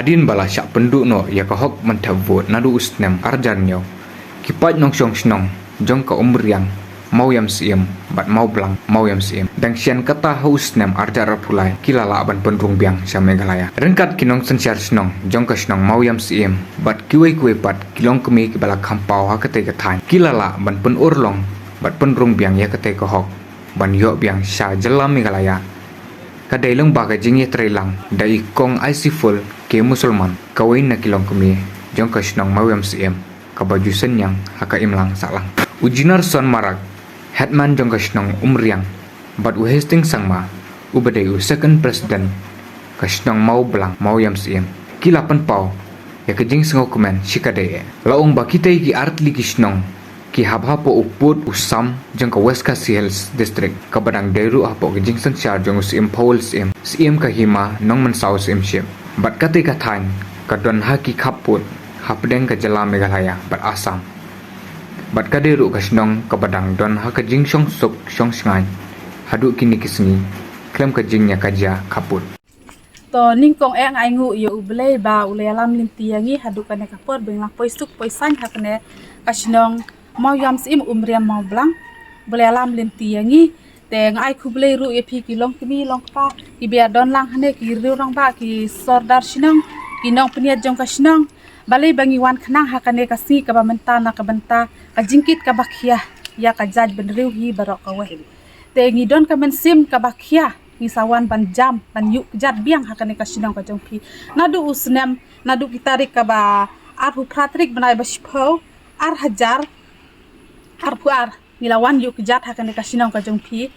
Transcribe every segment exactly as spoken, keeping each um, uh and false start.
Hadien ba la shah pynduh noh ïa ka hok ban thep vote naduh u snem arhajar hynñiew, ki paid nongshong shnong jong ka Umriang Mawïamsyiem bad Mawblang Mawïamsyiem, dang shen kata ha u snem arhajar arphew lai, ki la lah ban pynrung biang sha Meghalaya. Ryngkat ki nongsynshar shnong jong ka shnong Mawïamsyiem bad kiwei kiwei pat ki longkmie kiba la kham paw ha katei ka thaiñ, ki la lah ban pynurlong bad pynrung biang ïa katei ka hok ban ïoh biang sha jylla Meghalaya. Ka dei lyngba ka jingïatreilang da i Kong Isiful K Musulman, kawei na ki longkmie jong ka shnong Mawïamsyiem, kaba ju synñiang ha ka imlang sahlang. U Jinarson Marak, headman jong ka shnong Umriang, bad u Hastings Sangma, uba dei u second president ka shnong Mawblang Mawïamsyiem, ki la pynpaw ïa ka jingsngewkmen shikatdei eh. La ong ba kitei ki artylli ki shnong ki hap hapoh u pud u sam jong ka West Khasi Hills District, kaba dang dei ruh hapoh ka jingsynshar jong u Syiem Pawel Syiem, Syiem ka Hima Nongmynsaw Syiemship. Bad katei ka thaiñ ka don ha ki khappud hapdeng ka jylla Meghalaya bad Assam. Bad ka dei ruh ka shnong kaba dang don ha ka jingshong suk shong shngaiñ haduh kine ki sngi khlem ka jingïakajia khappud. To nyngkong eh nga ainguh ïa U Blei ba u la ïalam lynti ïa ngi haduh kane ka por ba ngi la poi suk poi saiñ ha kane ka shnong Mawïamsyiem Umriang Mawblang, ba u la ïalam lynti ïa ngi. Te nga ai khublei ruh ïa phi ki longkmie longkpa kiba ïadon lang hangne, ki riew rangbah, ki sordar shnong, ki nongpynïaid jong ka shnong. Balei ba ngi wan khnang ha kane ka sngi kaba mynta na ka bynta ka jingkit kaba khia ïa ka jaitbynriew hi baroh kawei. Te ngi don ka mynsiem kaba khia, ngi sa wan ban jam ban ïuh kjat biang ha kane ka shnong ka jong phi. Naduh u snem, naduh ki tarik kaba arphew phra tarik bnai ba shiphew, arhajar arphew ar, ngi la wan ïuh kjat ha kane ka shnong ka jong phi.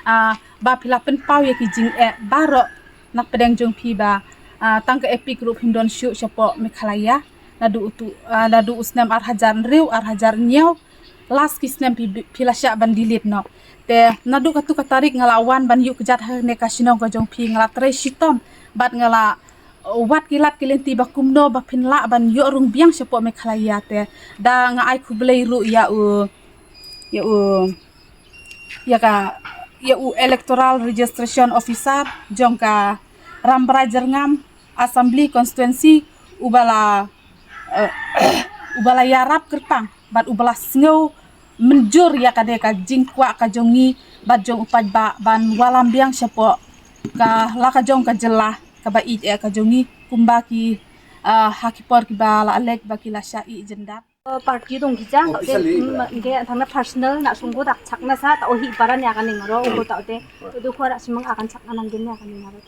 Ah, ba phi la pynpaw ïa ki jingeh baroh na pdeng jong phi ba, ah, tang ka EPIC ruh phim don shuh shapoh Meghalaya. Naduh utu, ah, naduh u snem arhajar hynriew, arhajar hynñiew, last ki snem phi, phi la shah ban delete noh. Te naduh katu ka tarik nga la wan ban ïuh kjat ha kane ka shnong ka jong phi, nga la trei shitom bad nga la, uh, wad ki lad ki lynti ba kumno ba phin lah ban ïoh rung biang shapoh Meghalaya. Te da nga ai khublei ruh ïa u, ïa u, ïa ka, ïa u Electoral Registration Officer jong ka Rambrai Jyrngam Assembly Constituency, uba la, eh, uba la ïarap kyrpang bad uba la sngew mynjur ïa kane ka jingkwah ka jong ngi bad jong u paidbah ban wallam biang shapoh ka la ka jong ka jylla kaba ïeit eh ka jong ngi, kumba ki, eh, ha ki por kiba la leit ba ki la shah ïeh jyndat. Party dong kija, oh, tau de, bisa li, mm, nge thangna personal na sungko dak chakna sa, tau hi paran ïa kaning ro, ko tau de, tu ko rak simang akan chakna nang gin ïa kaning ro.